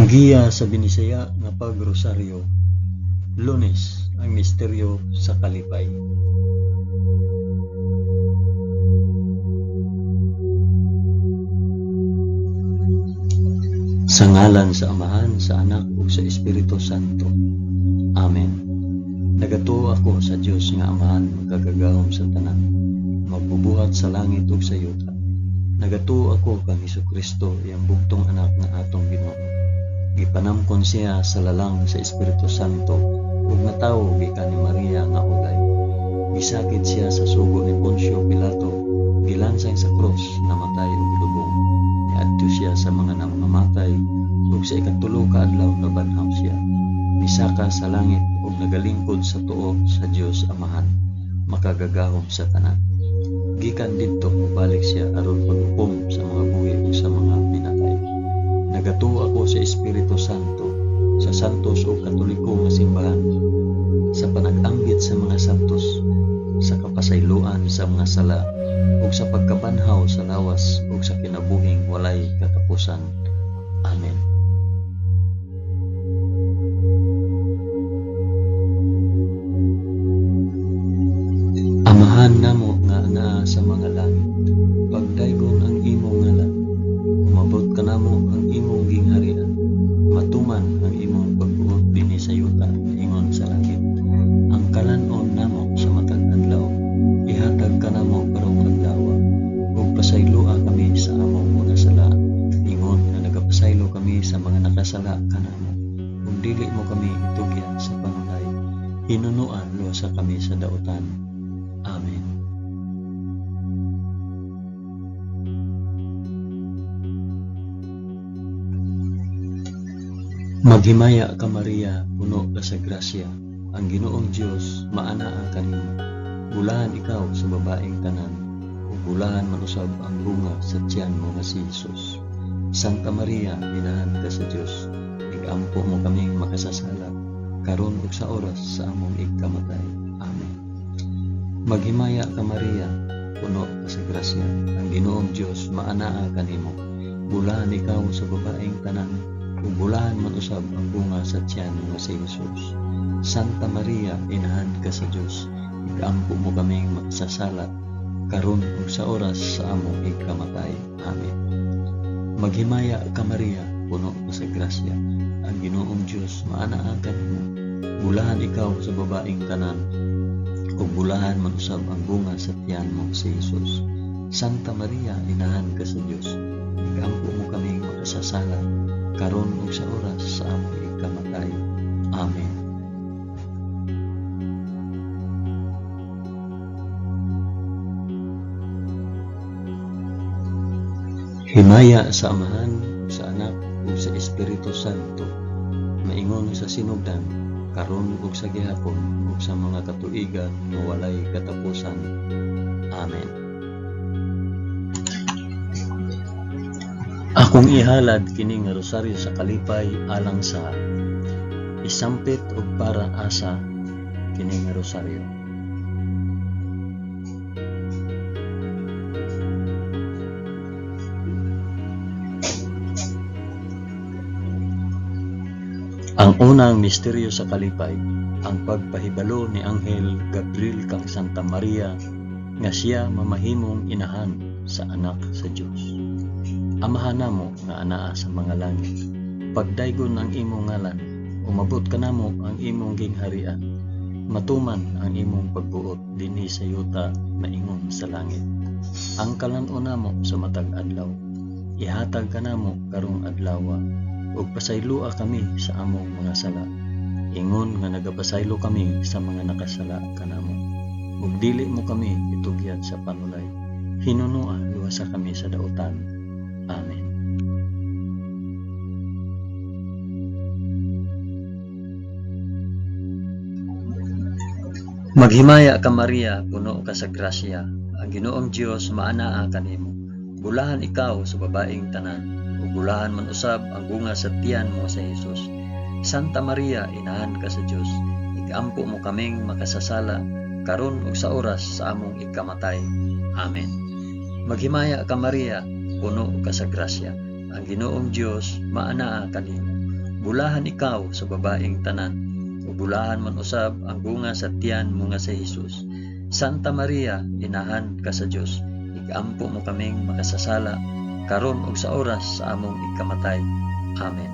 Ang giya sa Binisaya nga pagrosaryo. Lunes, ang misteryo sa kalipay. Sa ngalan sa Amahan, sa Anak ug sa Espiritu Santo. Amen. Nagatuo ako sa Dios nga Amahan makagagahom sa tanan, magbubuhat sa langit ug sa yuta. Nagatuo ako kang Hesukristo, iyang bugtong anak nga atong Ginoo. Gipanamkon siya sa lalang sa Espiritu Santo ug natawo gikan ni Maria nga ulay. Gisakit siya sa sugo ni Poncio Pilato, gilansang sa krus, namatay ug gilubong. Niadto siya sa mga nangamatay ug sa ikatulo ka adlaw nabanhaw siya. Misaka sa langit ug nagalingkod sa tuo sa Dios Amahan, makagagahom sa tanan. Gikan didto mobalik siya aron paghukom sa mga buhi ug sa mga pinatay. Nagatuo ako sa Espiritu Santo, sa santos ug katoliko nga simbahan, sa panag-ambit sa mga santos, sa kapasayloan sa mga sala, ug sa pagkabanhaw sa lawas ug sa kinabuhing walay katapusan. Amen. Amahan namo nga anaa sa mga langit, pagdaygon ang imong ngalan, umabot kanamo ang imong gingharian, matuman ang imong pagbuot dinhi sa yuta ingon sa langit. Ang kalan-on namo sa matag adlaw, ihatag kanamo karong adlaw, ug pasayloa kami sa among mga sala, ingon nga nagapasaylo kami sa mga nakasala kanamo, ug dili mo kami itugyan sa panulay, hinunoa luwasa kami sa dautan. Amen. Maghimaya ka Maria, puno ka sa grasya, ang Ginoong Dios maanaa kanimo. Bulahan ikaw sa babaeng tanan, ug bulahan man usab ang bunga sa tiyan mo nga si Jesus. Santa Maria, inahan ka sa Dios, igampo mo kaming makasasala, karon ug sa oras sa among igkamatay. Amen. Maghimaya ka Maria, puno ka sa grasya, ang Ginoong Dios maanaa kanimo. Bulahan ikaw sa babaeng tanan, ug bulahan man usab ang bunga sa tiyan mo nga si Jesus. Santa Maria, inahan ka sa Dios, igampo mo kaming makasasala, karon ug sa oras sa among igkamatay. Amen. Maghimaya ka Maria, puno ka sa grasya, ang Ginoong Dios maanaa kanimo. Bulahan ikaw sa babaeng tanan, ug bulahan man usab ang bunga sa tiyan mo si Jesus. Santa Maria, inahan ka sa Dios, igampo mo kaming makasasala, karon ug sa oras sa among igkamatay. Amen. Himaya sa Amahan, sa Anak, ug sa Espiritu Santo, maingon sa sinugdan, karon ug sa gihapon, ug sa mga katuigan nga walay katapusan. Amen. Akong ihalad kini nga rosaryo sa kalipay alang sa isampit og para asa kini nga rosaryo. Ang unang misteryo sa kalipay, ang pagpahibalo ni Anghel Gabriel kang Santa Maria nga siya mamahimong inahan sa anak sa Dios. Amahan namo nga anaa sa mga langit, pagdaygon ang imong ngalan, umabot kanamo ang imong gingharian, matuman ang imong pagbuot dinhi sa yuta maingon sa langit. Ang kalan-on namo sa matag adlaw, ihatag kanamo karong adlawa, ug pasayloa kami sa among mga sala, ingon nga nagapasaylo kami sa mga nakasala kanamo. Ug dili mo kami itugyan sa panulay, hinunoa luwasa kami sa dautan. Amen. Maghimaya ka Maria, puno ka sa grasya, ang Ginoong Dios maanaa kanimo. Bulahan ikaw sa babaeng tanan, ug bulahan man usab ang bunga sa tiyan mo sa Jesus. Santa Maria, inahan ka sa Dios, igampo mo kaming makasasala, karon ug sa oras sa among ikamatay. Amen. Maghimaya ka Maria, puno ka sa grasya, ang Ginoong Dios maanaa kanimo. Bulahan ikaw sa babaeng tanan, ug bulahan man usab ang bunga sa tiyan mo nga si Hesus. Santa Maria, inahan ka sa Dios, igampo mo kaming makasasala, karon ug sa oras sa among ikamatay. Amen.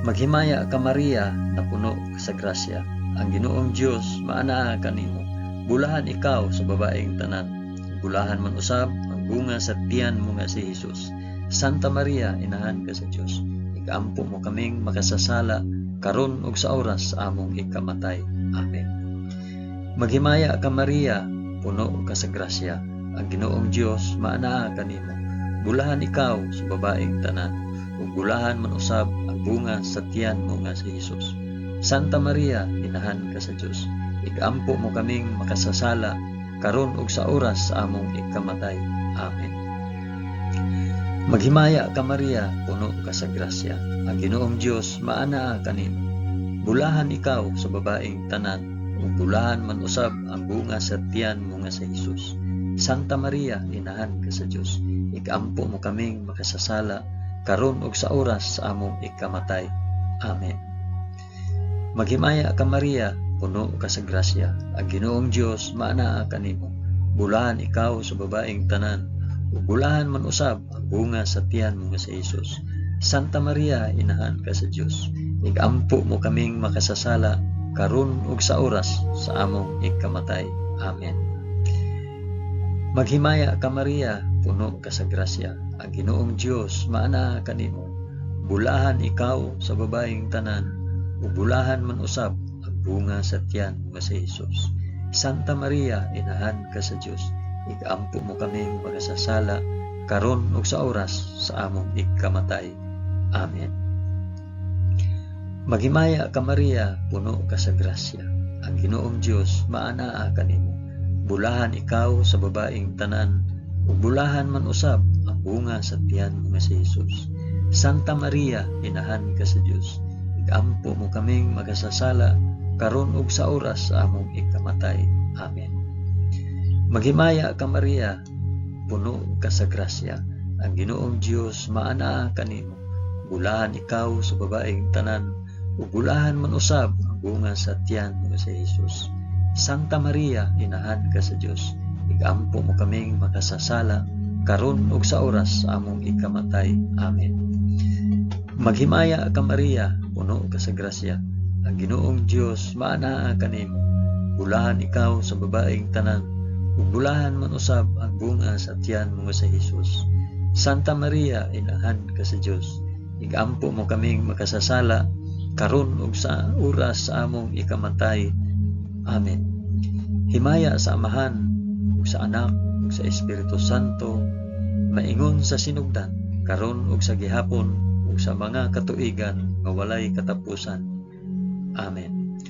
Maghimaya ka Maria, napuno ka sa grasya. Ang Ginoong Dios maanaa kanimo. Bulahan ikaw sa babaeng tanan, bulahan man usab ang bunga sa tiyan mo nga si Hesus. Santa Maria, inahan ka sa Dios, igampo mo kaming makasasala, karon ug sa oras sa among ikamatay. Amen. Maghimaya ka Maria, puno ka sa grasya. Ang Ginoong Dios maanaa kanimo. Bulahan ikaw sa babaeng tanan, ug bulahan man usab ang bunga sa tiyan mo nga si Hesus. Santa Maria, inahan ka sa Dios, igampo mo kaming makasasala, karon ug sa oras sa among ikamatay. Amen. Maghimaya ka Maria, puno ka sa grasya. Ang Ginoong Dios maanaa kanimo. Bulahan ikaw sa babaeng tanan, ug bulahan man usab ang bunga sa tiyan mo nga si Hesus. Santa Maria, inahan ka sa Dios, igampo mo kaming makasasala, karon ug sa oras sa among ikamatay. Amen. Maghimaya ka Maria, puno ka sa grasya. Ang Ginoong Dios maanaa kanimo. Bulahan ikaw sa babaeng tanan, ug bulahan man usab ang bunga sa tiyan mo nga si Hesus. Santa Maria, inahan ka sa Dios, igampo mo kaming makasasala, karon ug sa oras sa among ikamatay. Amen. Maghimaya ka Maria, puno ka sa grasya. Ang Ginoong Dios maanaa kanimo. Bulahan ikaw sa babaeng tanan, ug bulahan man usab ang bunga sa tiyan mo nga si Hesus. Santa Maria, inahan ka sa Dios, igampo mo kaming makasasala, karon ug sa oras sa among ikamatay. Amen. Maghimaya ka Maria, puno ka sa grasya. Ang Ginoong Dios maanaa kanimo. Bulahan ikaw sa babaeng tanan, ug bulahan man usab ang bunga sa tiyan mo nga si Hesus. Santa Maria, inahan ka sa Dios, igampo mo kaming makasasala, karon ug sa oras sa among ikamatay. Amen. Maghimaya ka Maria, puno ka sa grasya. Ang Ginoong Dios maanaa kanimo. Bulahan ikaw sa babaeng tanan, ug bulahan man usab ang bunga sa tiyan mo nga si Hesus. Santa Maria, inahan ka sa Dios, igampo mo kaming makasasala, karon ug sa oras sa among ikamatay. Amen. Maghimaya ka Maria, puno ka sa grasya. Ang Ginoong Dios maanaa kanimo. Bulahan ikaw sa babaeng tanan, ug bulahan man usab ang bunga sa tiyan mo nga si Hesus. Santa Maria, inahan ka sa Dios, igampo mo kaming makasasala, karon ug sa oras sa among ikamatay. Amen. Himaya sa Amahan, ug sa Anak, ug sa Espiritu Santo, maingon sa sinugdan, karon ug sa gihapon, ug sa mga katuigan nga walay katapusan. Amen.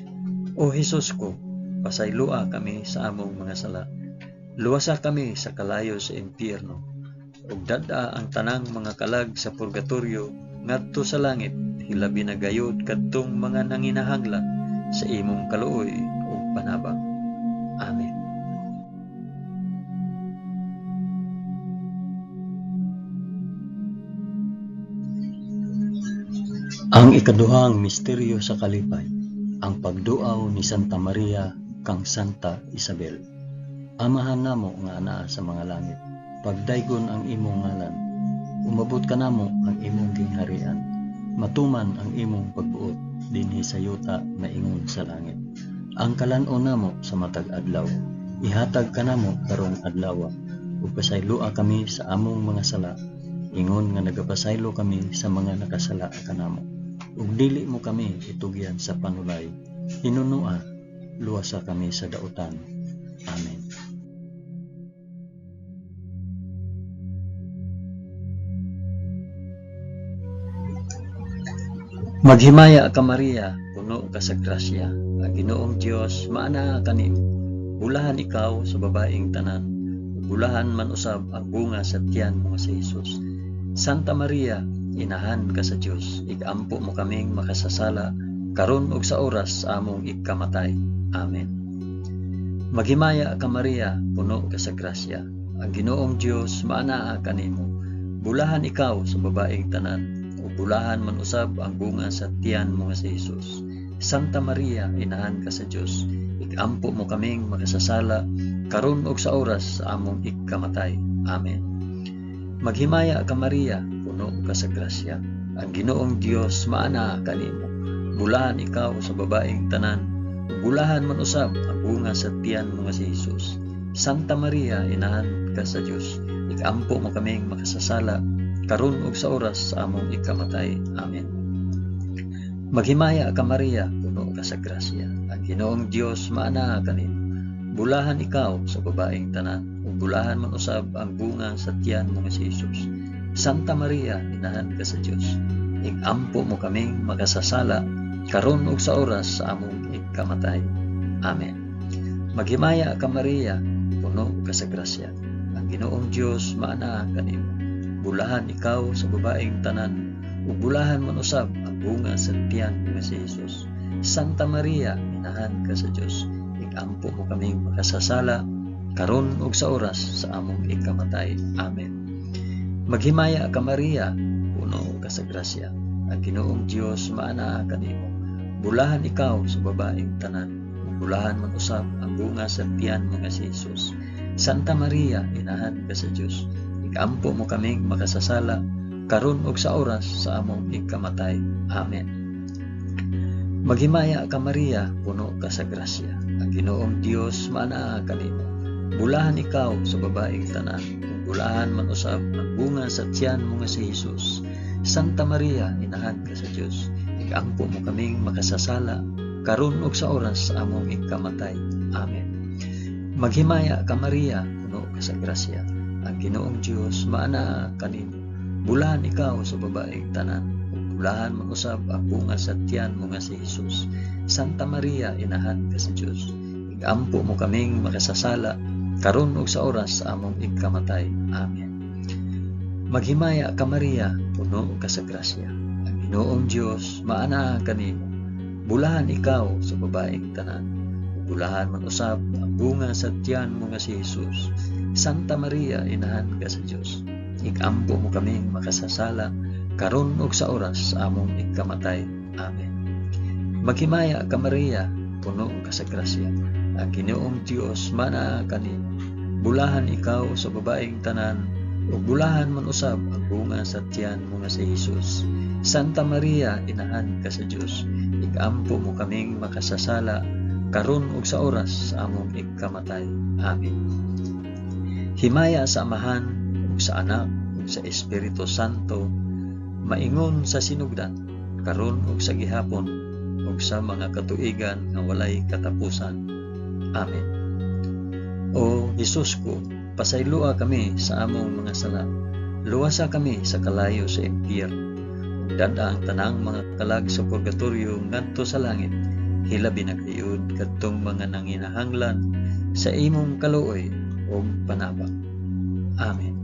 O Hesus ko, pasayloa kami sa among mga sala. Luwasa kami sa kalayo sa impyerno, ug dad-a ang tanang mga kalag sa purgatorio ngadto sa langit, hilabi na gayod kadtong mga nanginahanglan sa imong kaluoy ug panabang. Amen. Ang ikaduhang misteryo sa kalipay, ang pagduaw ni Santa Maria kang Santa Isabel. Amahan namo nga anaa sa mga langit, pagdaygon ang imong ngalan. Umabot kanamo ang imong gingharian. Matuman ang imong pagbuot dinhi sa yuta maingon sa langit. Ang kalan-on namo sa matag adlaw, ihatag kanamo karong adlaw, ug pasayloa kami sa among mga sala, ingon nga nagapasaylo kami sa mga nakasala kanamo. Ug dili mo kami itugyan sa panulay, hinunua, luwasa kami sa dautan. Amen. Maghimaya ka Maria, puno ka sa grasya. Ang Ginoong Dios maanaa kanimo. Bulahan ikaw sa babaeng tanan, ug bulahan man usab ang bunga sa tiyan mo nga si Hesus. Santa Maria, inahan ka sa Dios, igampo mo kaming makasasala, karon ug sa oras sa among ikamatay. Amen. Maghimaya ka Maria, puno ka sa grasya. Ang Ginoong Dios maanaa kanimo. Bulahan ikaw sa babaeng tanan, ug bulahan man usab ang bunga sa tiyan mo nga si Hesus. Santa Maria, inahan ka sa Dios, ikampo mo kaming makasasala karon ug sa oras sa among ikamatay. Amen. Maghimaya ka Maria, puno ka sa grasya. Ang Ginoong Dios maanaa kanimo. Bulahan ikaw sa babaeng tanan, ug bulahan man usab ang bunga sa tiyan mo nga si Hesus. Santa Maria, inahan ka sa Dios, ikampo mo kaming makasasala karon ug sa oras sa among ikamatay. Amen. Maghimaya ka Maria, puno ka sa grasya. Ang Ginoong Dios maanaa kanimo. Bulahan ikaw sa babaeng tanan, ug bulahan man usab ang bunga sa tiyan mo nga si Hesus. Santa Maria, inahan ka sa Dios, ikampo mo kaming makasasala karon ug sa oras sa among ikamatay. Amen. Maghimaya ka Maria, puno ka sa grasya. Ang Ginoong Dios maanaa kanimo. Bulahan ikaw sa babaeng tanan, ug bulahan man usab ang bunga sa tiyan mo nga si Hesus. Santa Maria, inahan ka sa Dios, ikampo mo kaming makasasala karon ug sa oras sa among ikamatay. Amen. Maghimaya ka Maria, puno ka sa grasya. Ang Ginoong Dios maanaa kanimo. Bulahan ikaw sa babaeng tanan, ug bulahan man usab ang bunga sa tiyan mo nga si Hesus. Santa Maria, inahan ka sa Dios, ikampo mo kaming makasasala karon ug sa oras sa among ikamatay. Amen. Maghimaya ka Maria, puno ka sa grasya. Ang Ginoong Dios maanaa kanimo. Bulahan ikaw sa babaeng tanan, ug bulahan man usab ang bunga sa tiyan mo nga si Hesus. Santa Maria, inahan ka sa Dios, ikampo mo kaming makasasala karon ug sa oras sa among ikamatay. Amen. Maghimaya ka Maria, puno ka sa grasya. Ang Ginoong Dios maanaa kanimo. Bulahan ikaw sa babaeng tanan, ug bulahan man usab ang bunga sa tiyan mo nga si Hesus. Santa Maria, inahan ka sa Dios, ikampo mo kaming makasasala karon ug sa oras sa among ikamatay. Amen. Maghimaya ka Maria, puno ka sa grasya. Ang Ginoong Dios maanaa kanimo. Bulahan ikaw sa babaeng tanan, ug bulahan man usab ang bunga sa tiyan mo nga si Hesus. Santa Maria, inahan ka sa Dios, ikampo mo kaming makasasala karon ug sa oras sa among ikamatay. Amen. Maghimaya ka Maria, puno ka sa grasya. Ang Ginoong Dios maanaa kanimo. Bulahan ikaw sa babaeng tanan, ug bulahan man usab ang bunga sa tiyan mo nga si Hesus. Santa Maria, inahan ka sa Dios, ikampo mo kaming makasasala karon ug sa oras sa among ikamatay. Amen. Himaya sa Amahan ug sa Anak ug sa Espiritu Santo, maingon sa sinugdan, karon ug sa gihapon ug sa mga katuigan nga walay katapusan. Amen. O Hesus ko, pasayloa kami sa among mga sala. Luwasa kami sa kalayo sa impyerno. Ug dad-a ang tanang mga kalag sa purgatorio ngadto sa langit. Hilabi na gayud kadtong mga nanginahanglan sa imong kaluoy ug panabang. Amen.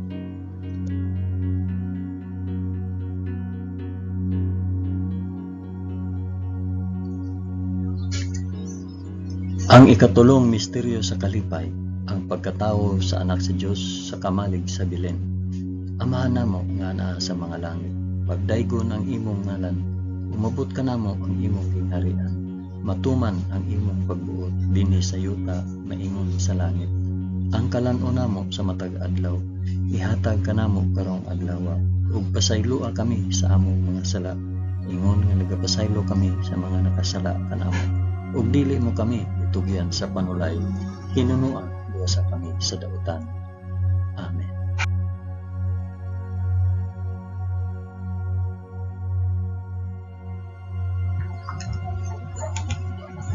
Ang ikatulong misteryo sa kalipay, ang pagkatawo sa anak sa Dios sa kamalig sa Belen. Amahan namo nga naa sa mga langit, pagdaygon ang imong ngalan, umabot kanamo ang imong gingharian, matuman ang imong pagbuot dinhi sa yuta maingon sa langit. Ang kalan-on namo sa matag adlaw, ihatag kanamo karong adlaw, ug pasayloa kami sa among mga sala, ingon nga nagapasaylo kami sa mga nakasala kanamo. Ug dili mo kami itugyan sa panulay, hinunoa luwasa kami sa dautan. Amen.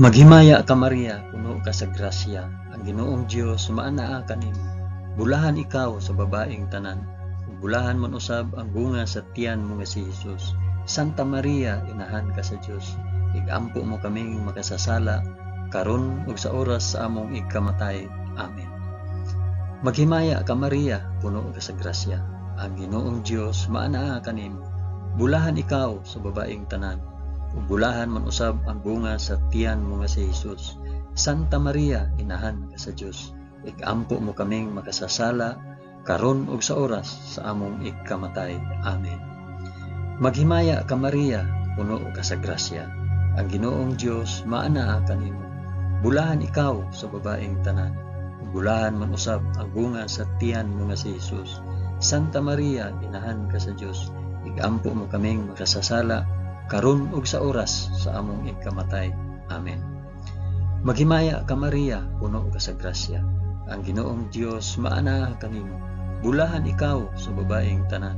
Maghimaya ka Maria, puno ka sa grasya, ang Ginoong Dios maanaa kanimo. Bulahan ikaw sa babaeng tanan, ug bulahan man usab ang bunga sa tiyan mo nga si Hesus. Santa Maria, inahan ka sa Dios, ikampo mo kaming makasasala karon ug sa oras sa among ikamatay. Amen. Maghimaya ka Maria, puno ka sa grasya, ang Ginoong Dios maanaa kanimo. Bulahan ikaw sa babaeng tanan, ug bulahan man usab ang bunga sa tiyan mo nga si Hesus. Santa Maria, inahan ka sa Dios, ikampo mo kaming makasasala karon ug sa oras sa among ikamatay. Amen. Maghimaya ka Maria, puno ka sa grasya. Ang Ginoong Dios maanaa kanimo. Bulahan ikaw sa babaeng tanan. Bulahan man usab ang bunga sa tiyan mo nga si Jesus. Santa Maria, inahan ka sa Dios, igampo mo kaming makasasala karon ug sa oras sa among ikamatay. Amen. Maghimaya ka Maria, puno ka sa grasya. Ang Ginoong Dios maanaa kanimo. Bulahan ikaw sa babaeng tanan.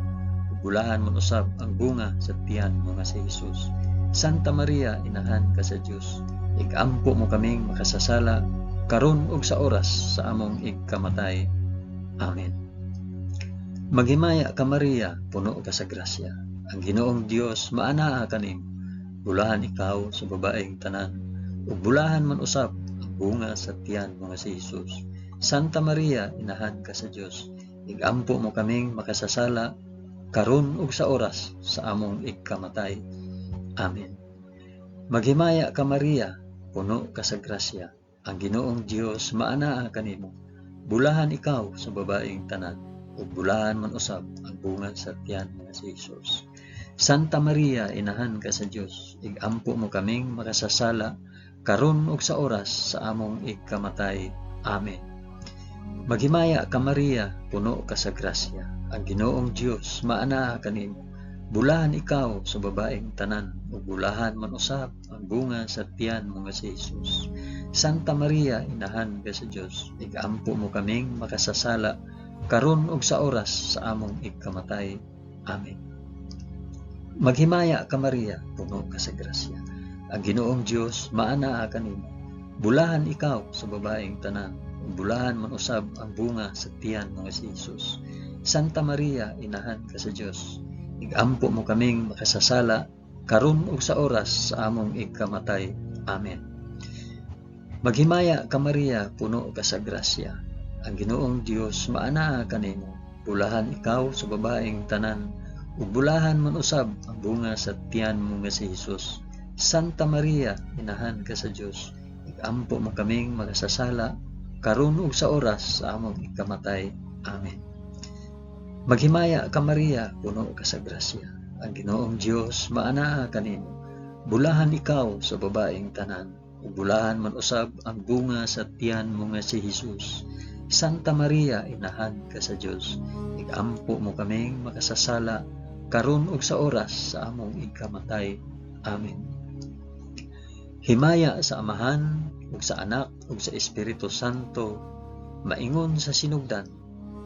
Bulahan man usab ang bunga sa tiyan mo nga si Jesus. Santa Maria, inahan ka sa Dios, igampo mo kaming makasasala karon ug sa oras sa among igkamatay. Amen. Maghimaya ka Maria, puno ka sa grasya. Ang Ginoong Dios maanaa kanimo. Bulahan ikaw sa babaeng tanan, ug bulahan man usab ang bunga sa tiyan mo nga si Jesus. Santa Maria, inahan ka sa Dios, igampo mo kaming makasasala karon ug sa oras sa among igkamatay. Amen. Maghimaya ka Maria, puno ka sa grasya. Ang Ginoong Dios maanaa kanimo. Bulahan ikaw sa babaeng tanan, ug bulahan man usab ang bunga sa tiyan nga si Jesus. Santa Maria, inahan ka sa Dios, igampo mo kaming makasasala karon ug sa oras sa among igkamatay. Amen. Maghimaya ka Maria, puno ka sa grasya. Ang Ginoong Dios maanaa kanimo. Bulahan ikaw sa babaeng tanan, ug bulahan man usab ang bunga sa tiyan mo nga si Jesus. Santa Maria, inahan ka sa Dios, igampo mo kaming makasasala karon ug sa oras sa among igkamatay. Amen. Maghimaya ka Maria, puno ka sa grasya. Ang Ginoong Dios maanaa kanimo. Bulahan ikaw sa babaeng tanan, ug bulahan man usab ang bunga sa tiyan mo nga si Jesus. Santa Maria, inahan ka sa Dios, igampo mo kaming makasasala karon ug sa oras sa among igkamatay. Amen. Maghimaya ka Maria, puno ka sa grasya. Ang Ginoong Dios maanaa kanimo. Bulahan ikaw sa babaeng tanan, ug bulahan man usab ang bunga sa tiyan mo nga si Jesus. Santa Maria, inahan ka sa Dios, igampo mo kaming makasasala karon ug sa oras sa among ikamatay. Amen. Maghimaya ka Maria, puno ka sa grasya. Ang Ginoong Dios maanaa kanimo. Bulahan ikaw sa babaeng tanan, ug bulahan man usab ang bunga sa tiyan mo nga si Jesus. Santa Maria, inahan ka sa Dios, igampo mo kaming makasasala karon ug sa oras sa among ikamatay. Amen. Himaya sa Amahan ug sa Anak ug sa Espiritu Santo, maingon sa sinugdan,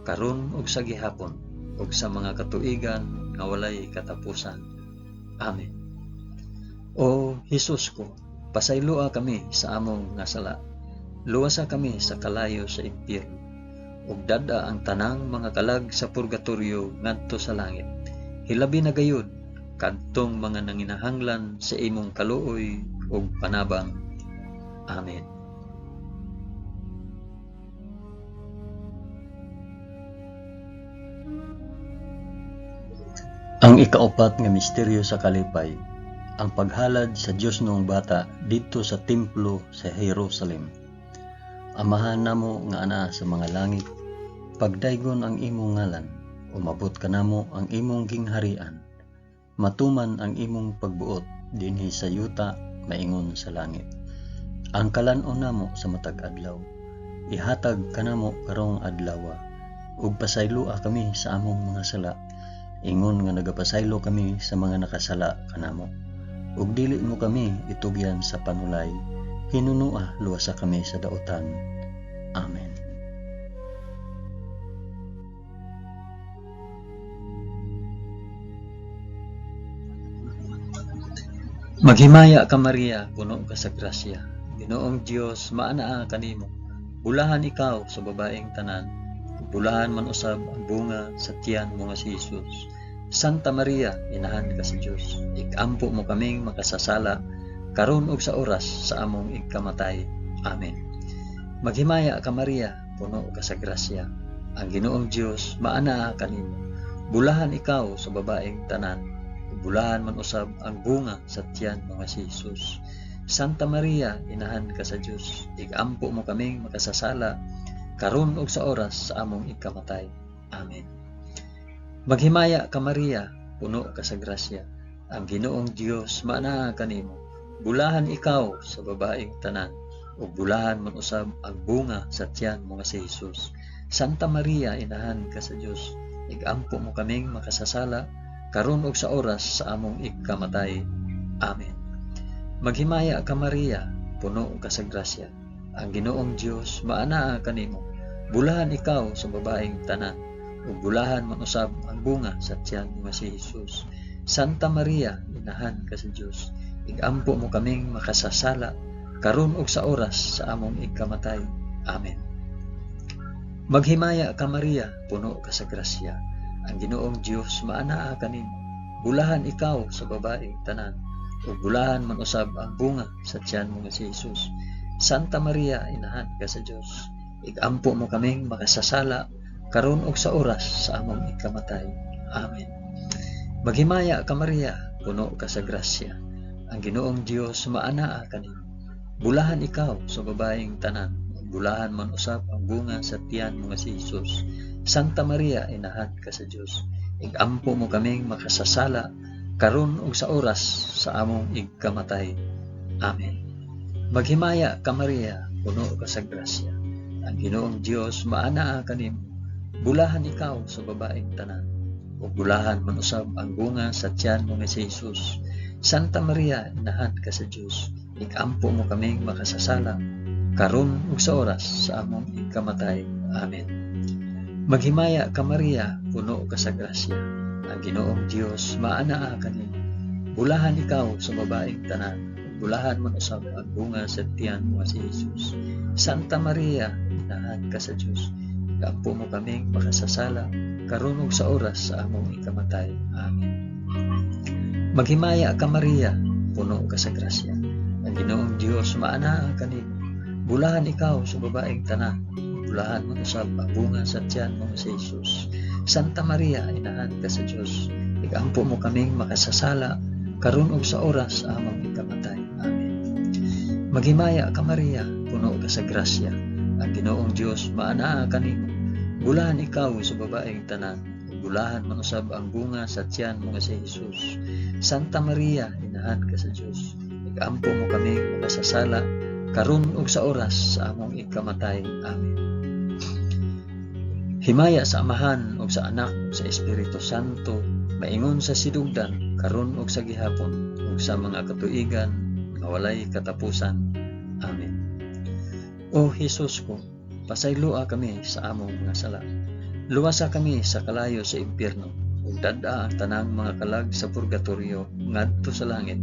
karon ug sa gihapon, ug sa mga katuigan nga walay katapusan. Amen. O Hesus ko, pasayloa kami sa among nga sala. Luwasa kami sa kalayo sa impyerno. Ug dad-a ang tanang mga kalag sa purgatorio ngadto sa langit. Hilabi na gayud kadtong mga nanginahanglan sa imong kaluoy ug panabang. Amen. Ang ikaupat nga misteryo sa kalipay, ang paghalad sa Dios noong bata didto sa templo sa Jerusalem. Amahan namo nga ana sa mga langit, pagdaygon ang imong ngalan, umabot kanamo ang imong gingharian. Matuman ang imong pagbuot dinhi sa yuta maingon sa langit. Ang kalan-on namo sa matag adlaw, ihatag kanamo karong adlawa, ug pasayloa kami sa among mga sala, ingon nga nagapasaylo kami sa mga nakasala kanamo. Ug dili mo kami itugyan sa panulay, hinunua luwasa kami sa dautan. Amen. Maghimaya ka Maria, puno ka sa grasya. Ginoong Dios, maanaa kanimo. Bulahan ikaw sa babaeng tanan, bulahan man usab ang bunga sa tiyan mo nga si Jesus. Santa Maria, inahan ka sa Dios, ikampo mo kaming makasasala karon ug sa oras sa among igkamatay. Amen. Maghimaya ka Maria, puno ka sa grasya. Ang Ginoong Dios maanaa kanimo. Bulahan ikaw sa babaeng tanan, bulahan man usab ang bunga sa tiyan mo nga si Jesus. Santa Maria, inahan ka sa Dios, igampo mo kaming makasasala karon ug sa oras sa among ikamatay. Amen. Maghimaya ka Maria, puno ka sa grasya. Ang Ginoong Dios maanaa kanimo. Bulahan ikaw sa babaeng tanan, ug bulahan man usab ang bunga sa tiyan mo nga si Hesus. Santa Maria, inahan ka sa Dios, igampo mo kaming makasasala karon ug sa oras sa among ikamatay. Amen. Maghimaya ka Maria, puno ka sa grasya. Ang Ginoong Dios maanaa kanimo. Bulahan ikaw sa babaeng tanan, ug bulahan man usab ang bunga sa tiyan mo nga si Hesus. Santa Maria, inahan ka sa Dios, igampo mo kaming makasasala karon ug sa oras sa among ikamatay. Amen. Maghimaya ka Maria, puno ka sa grasya. Ang Ginoong Dios maanaa kanimo. Bulahan ikaw sa babaeng tanan, ug bulahan man usab ang bunga sa tiyan mo nga si Hesus. Santa Maria, inahan ka sa Dios, igampo mo kaming makasasala karon ug sa oras sa among ikamatay. Amen. Maghimaya ka Maria, puno ka sa grasya. Ang Ginoong Dios maanaa kanimo. Bulahan ikaw sa babaeng tanan, ug bulahan man usab ang bunga sa tiyan mo nga si Hesus. Santa Maria, inahan ka sa Dios, igampo mo kaming makasasala karon ug sa oras sa among ikamatay. Amen. Maghimaya ka Maria, puno ka sa grasya. Ang Ginoong Dios maanaa kanimo. Bulahan ikaw sa babaeng tanan, ug bulahan man usab ang bunga sa tiyan mo nga si Hesus. Santa Maria, inahan ka sa Dios, igampo mo kaming makasasala karon ug sa oras sa among ikamatay. Amen. Maghimaya ka Maria, puno ka sa grasya. Ang Ginoong Dios maanaa kanimo. Bulahan ikaw sa babaeng tanan, ug bulahan man usab ang bunga sa tiyan mo nga si Hesus. Santa Maria, inahan ka sa Dios, igampo mo kaming makasasala karon ug sa oras sa among ikamatay. Amen. Maghimaya ka Maria, puno ka sa grasya. Ang Ginoong Dios maanaa kanimo. Bulahan ikaw sa babaeng tanan, ug bulahan man usab ang bunga sa tiyan mo nga si Hesus. Santa Maria, inahan ka sa Dios, igampo mo kaming makasasala karon ug sa oras sa among ikamatay. Amen. Maghimaya ka Maria, puno ka sa grasya. Ang Ginoong Dios maanaa kanimo. Bulahan ikaw sa babaeng tanan, ug bulahan man usab ang bunga sa tiyan mo nga si Hesus. Santa Maria, inahan ka sa Dios, igampo mo kaming makasasala karon ug sa oras sa among ikamatay. Amen. Himaya sa Amahan ug sa Anak ug sa Espiritu Santo, maingon sa sidugdan, karon ug sa gihapon, ug sa mga katuigan nga walay katapusan. Amen. O Hesus ko, pasayloa kami sa among mga sala. Luwasa kami sa kalayo sa impyerno, ug dad-a ang tanang mga kalag sa purgatorio ngadto sa langit.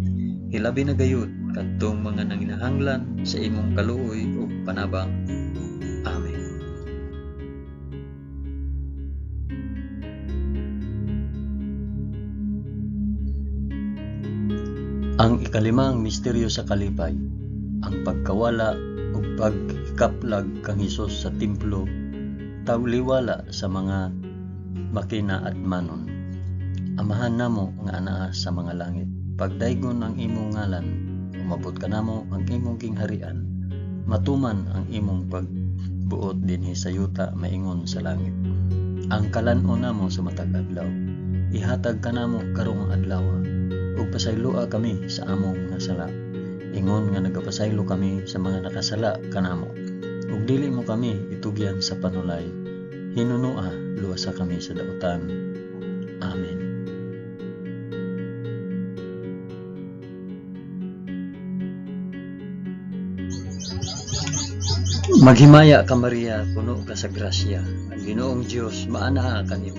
Hilabi na gayud kadtong mga nanginahanglan sa imong kaluoy ug panabang. Amen. Ang ikalimang misteryo sa kalipay, ang pagkawala ug pagkaplag kang Hesus sa templo, tawliwala sa mga makinaadmanon. Amahan namo nga anaa sa mga langit, pagdaygon ang imong ngalan, umabot kanamo ang imong gingharian, matuman ang imong pagbuot dinhi sa yuta maingon sa langit. Ang kalan-on namo sa matag adlaw, ihatag kanamo karong adlaw, ug pasayloa kami sa among mga sala, ingon nga nagapasaylo kami sa mga nakasala kanamo. Ug dili mo kami itugyan sa panulay, hinunoa luwasa kami sa dautan. Amen. Maghimaya ka Maria, puno ka sa grasya. Ang Ginoong Dios maanaa kanimo.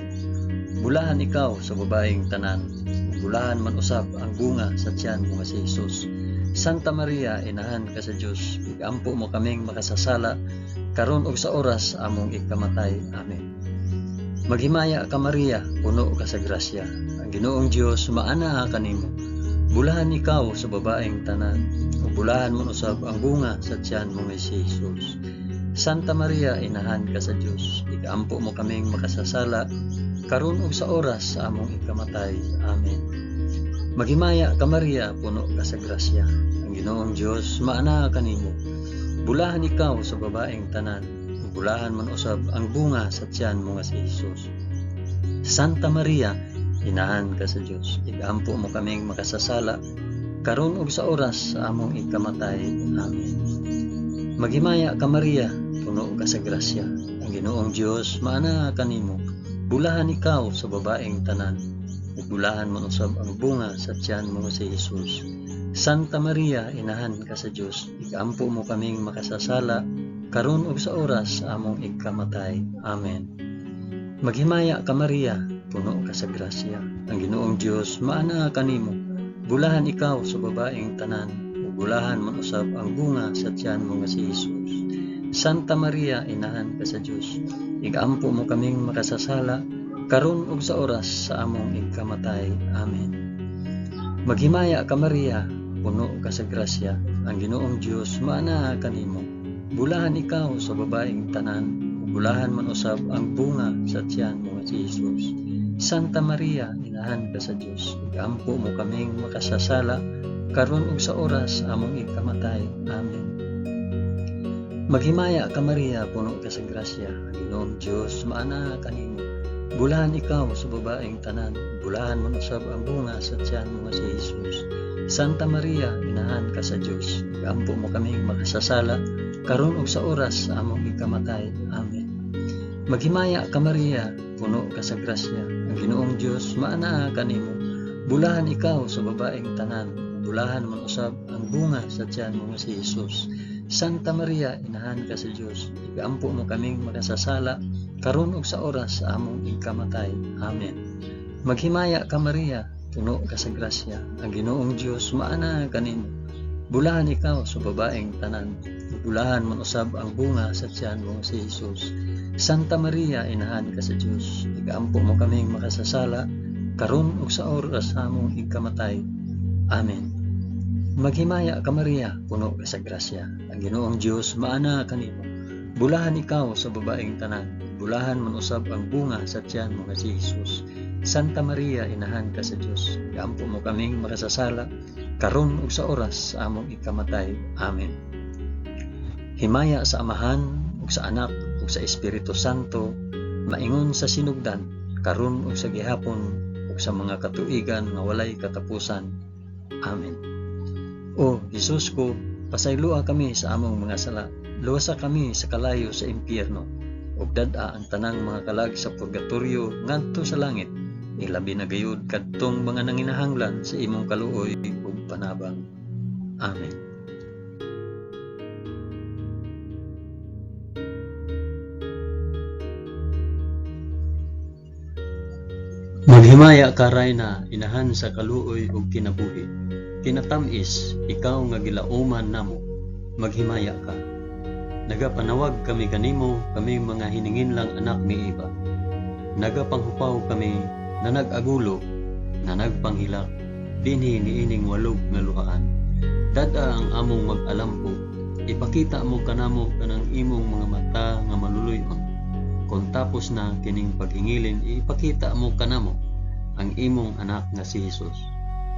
Bulahan ikaw sa babaeng tanan, bulahan man usab ang bunga sa tiyan mo nga si Hesus. Santa Maria, inahan ka sa Dios, igampo mo kaming makasasala karon ug sa oras among ikamatay. Amen. Maghimaya ka Maria, puno ka sa grasya. Ang Ginoong Dios maanaa kanimo. Bulahan ikaw sa babaeng tanan, ug bulahan man usab ang bunga sa tiyan mo nga si Hesus. Santa Maria, inahan ka sa Dios, igampo mo kaming makasasala karon ug sa oras sa among ikamatay. Amen. Maghimaya ka Maria, puno ka sa grasya. Ang Ginoong Dios maanaa kanimo. Bulahan ikaw sa babaeng tanan, ug bulahan man usab ang bunga sa tiyan mo nga si Hesus. Santa Maria, Inahan ka sa Dios, igampo mo kaming makasasala karon ug sa oras sa among ikamatay. Amen. Maghimaya ka Maria, puno ka sa grasya. Ang Ginoong Dios maanaa kanimo. Bulahan ikaw sa babaeng tanan, ug bulahan man usab ang bunga sa tiyan mo si Jesus. Santa Maria, inahan ka sa Dios, igampo mo kaming makasasala karon ug sa oras sa among ikamatay. Amen. Maghimaya ka Maria, puno ka sa grasya. Ang Ginoong Dios maanaa kanimo. Bulahan ikaw sa babaeng tanan, ug bulahan man usab ang bunga sa tiyan mo nga si Jesus. Santa Maria, inahan ka sa Dios, igampo mo kaming makasasala karon ug sa oras sa among ikamatay. Amen. Maghimaya ka Maria, puno ka sa grasya. Ang Ginoong Dios maanaa kanimo. Bulahan ikaw sa babaeng tanan, ug bulahan man usab ang bunga sa tiyan mo nga si Jesus. Santa Maria, inahan ka sa Dios, igampo mo kaming makasasala karon ug sa oras among ikamatay. Amen. Maghimaya ka Maria, puno ka sa grasya. Ang Ginoong Dios maanaa kanimo. Bulahan ikaw sa babaeng tanan, bulahan man usab ang bunga sa tiyan mo nga si Jesus. Santa Maria, inahan ka sa Dios, igampo mo kaming makasasala karon ug sa oras sa among ikamatay. Amen. Maghimaya ka Maria, puno ka sa grasya. Ang Ginoong Dios maanaa kanimo. Bulahan ikaw sa babaeng tanan, bulahan man usab ang bunga sa tiyan mo nga si Jesus. Santa Maria, inahan ka sa Dios, igampo mo kaming makasasala karon ug sa oras sa among ikamatay. Amen. Maghimaya ka Maria, puno ka sa grasya. Ang Ginoong Dios maanaa kanimo. Bulahan ikaw sa babaeng tanan, bulahan man usab ang bunga sa tiyan mo si Jesus. Santa Maria, inahan ka sa Dios, igampo mo kaming makasasala karon ug sa oras sa among ikamatay. Amen. Maghimaya ka Maria, puno ka sa grasya. Ang Ginoong Dios maanaa kanimo. Bulahan ikaw sa babaeng tanan, bulahan man usab ang bunga sa tiyan mo nga si Jesus. Santa Maria, inahan ka sa Dios, igampo mo kaming makasasala karon ug sa oras sa among ikamatay. Amen. Himaya sa Amahan ug sa Anak ug sa Espiritu Santo, maingon sa sinugdan, karon ug sa gihapon ug sa mga katuigan nga walay katapusan. Amen. O Jesus ko, pasayloa kami sa among mga sala, luwasa kami sa kalayo sa impyerno, ug dad-a ang tanang mga kalag sa purgatorio ngadto sa langit, ilabi na gayud kadtong mga nanginahanglan sa imong kaluoy ug panabang. Amen. Maghimaya ka Rayna, inahan sa kaluoy ug kinabuhi. Kinatamis, ikaw nga gilauman namo, maghimaya ka. Nagapanawag kami kanimo, kami mga hininginlang anak ni Eva. Nagapanghupaw kami na nag-agulo, na nagpanghilak, dinhi niining walog nga luhaan. Dad-a ang among mag-alampo, ipakita mo kanamo kanang imong mga mata nga maluluy-on. Kung tapos na kining paghingilin, ipakita mo kanamo ang imong anak nga si Jesus,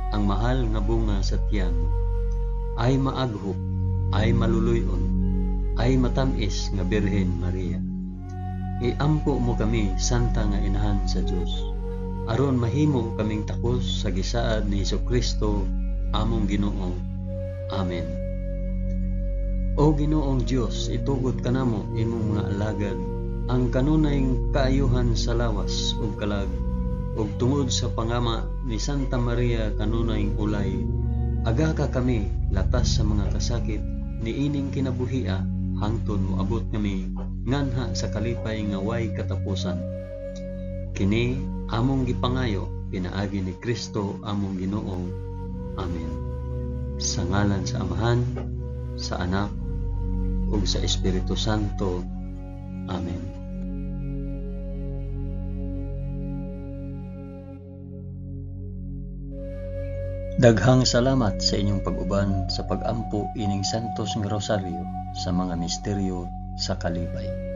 ang mahal nga bunga sa tiyan. Ay maaghop, ay maluluy-on, ay matamis nga Birhen Maria. Iampo mo kami, Santa nga Inahan sa Dios, aron mahimo kaming takos sa gisaad ni Hesukristo among Ginoo. Amen. O Ginoong Dios, itugot kanamo imong mga alagad ang kanunay kaayuhan sa lawas ug kalag, ug tungod sa pangama ni Santa Maria kanunay ulay, agaka kami latas sa mga kasakit niining kinabuhia hangtod moabot kami nganha sa kalipay nga way katapusan. Kini among gipangayo pinaagi ni Kristo among Ginoo. Amen. Sa ngalan sa Amahan, sa Anak, ug sa Espiritu Santo. Amen. Daghang salamat sa inyong pag-uban sa pag-ampo ining Santos nga Rosaryo sa mga misteryo sa kalipay.